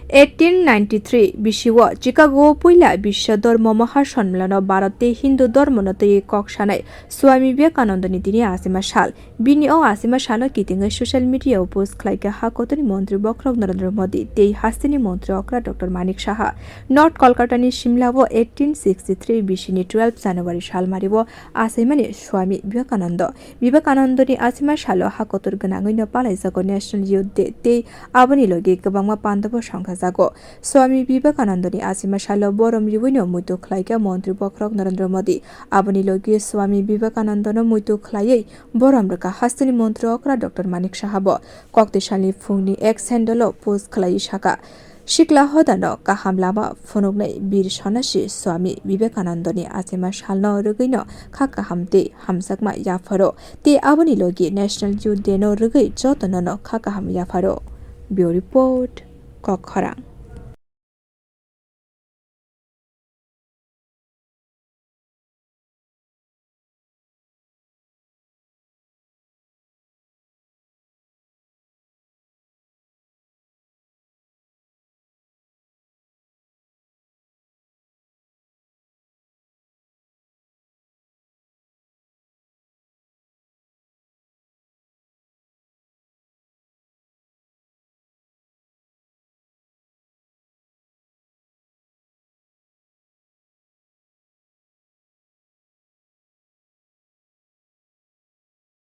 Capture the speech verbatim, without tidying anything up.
Eighteen ninety-three bisio Chicago puila Biswa Dormo Mahasonmilano Bharat tei Hindu Dormono twi kok sanai Swami Vivekanandani tini achima sal. Bini o achima salo kitingwi social media o post khlaikha ha kotorni montri bokhorok Narendra Modi tei hasteni montri okra Doctor Manik Saha. North Kolkatani Simla o eighteen sixty-three bisini twelve January salmari o achaimani Swami Vivekananda. Vivekanandani achima salo ha kotor gwnangwino palaijago National Youth Day tei aboni logi kwbangma pandabo songkhajago. Swami Vivekanandani achima salo borom riwino muitu khlaikha montri bokhorok Narendra Modi. Aboni logi Swami Vivekanandano muitu khlaiwi borom rwkha hasteni montri okra Doctor Manik Saha bo. Kokti salni phungni X handle o post khlaiwi sakha, Sikla hodano kaham lama phunuknai Bir Sonasi Swami Vivekanandani achima salno rwgwino kha kaham tei hamjakma yapharo tei aboni logi National Youth Day no rwgwi jotono no kha kaham yapharo. Bureau Report, Kokkhorang.